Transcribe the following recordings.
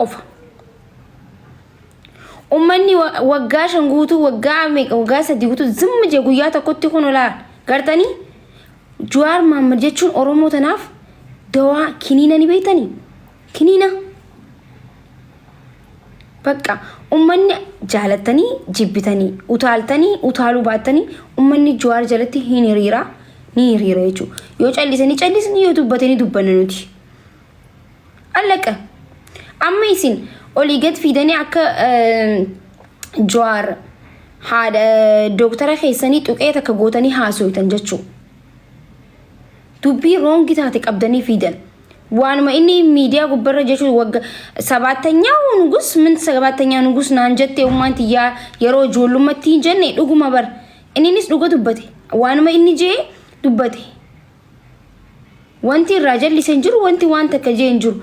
Qofa. Ummanni waggaa 5 guutuu, waggaa meeqa, waggaa 3 guutuu zimma jee guyyaa tokkotti kun olaa gartanii. Jawaar Mahaammad jechuun Oromoo tanaaf dawaa, kiniina ni beektanii, kiniina. Bakka ummanni jaalattanii jibbitanii, utaaltanii utaaluu baattanii, ummanni Jawaar jalatti hin hiriira, ni hiriira jechuudha. Yoo callisanii callisanii, yoo dubbatanii dubbanna nuti. Allaqa. Amma isin olii gad fiidanii akka Jawaar haadha dooktara keessanii tuqee takka gootanii haasoytan jechuudha. Dubbii wrong taate qabdanii fiidan. Waanuma inni miidiyaa gubbarra jechuun wagga sabaattanyaa nugus min sabaattanyaa nugus naan jettee ummaan tiyyaa yeroo ijoollummaatti hin jenne, dhuguma bar. Inninis dhuga dubbate. Waanuma inni jee dubbate. Wanti irraa jallise hin jiru, wanti waan takka jee hin jiru.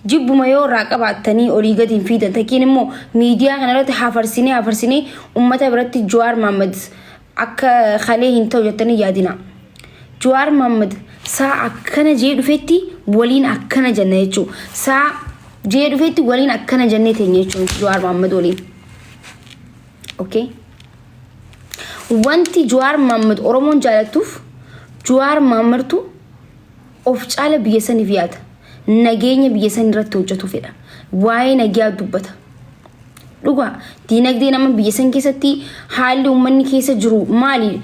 Jibbuma yoo irraa qabaattanii olii gadi hin fiidan. Takkiin immoo miidiyaa kanarratti hafarsinee hafarsinee uummata biratti Jawaar Mahaammad akka kalee hin ta'u jettanii yaadina. Jawaar Mahaammad saa akkana jee dhufetti waliin akkana jenna jechuudha. Saa jee dhufetti waliin akkana jennee teenya jechuudha Jawaar Mahaammad waliin. Okay. Wanti Jawaar Mahaammad Oromoon jaalattuuf, Jawaar Mahammadtu of caala biyya saniif yaada. Nageenya biyya san irratti hojjetu fedha. Waa'ee nagaa dubbata. Dhugaa diinagdeen amma biyya san keessatti haalli uummanni keessa jiru maali?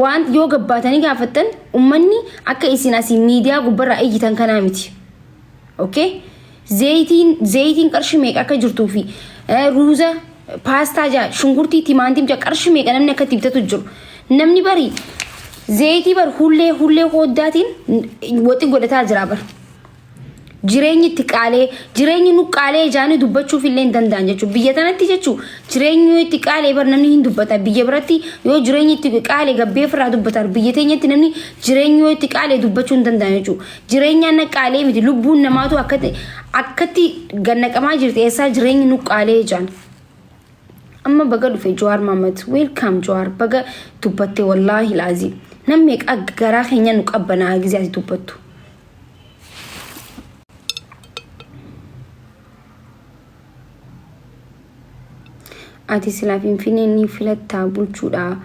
Waan yoo gabbaatanii gaafattan, uummanni akka isin asii miidiyaa gubbarraa iyyitan kanaa miti. Okay? Zeeyitiin qarshii meeqa akka jirtuu fi ruuza, paastaa jaa, shunkurtii, timaantiin jaa qarshii meeqa namni akka itti bitatu jiru. Namni bari zeeyitii bar hullee hullee hooddaatiin waxi godhataa jira bar. Jireenyi itti qaalee, jireenyi nu qaalee ijaanii dubbachuuf illee hin danda'an jechuudha. Biyya tanatti jechuudha, jireenyi yoo itti qaalee bar namni hin dubbata. Biyya biratti yoo jireenyi itti qaalee gabbee ofirraa dubbata. Biyya teenyatti namni jireenyi yoo itti qaalee dubbachuu hin danda'an jechuudha. Jireenyaan na qaalee miti, lubbuun namaatu akkatti akkatti gannaqamaa jirti, eessaa jireenyi nu qaalee ijaan. Amma baga dhufe Jawaar Mahaammad. Welcome Jawaar, baga dubbatte. Wallaahi laazii namni meeqa garaa keenya nu qabbanaa gizee ati dubbattu. Ati silaa Finfinnee ni filattaa bulchuudha.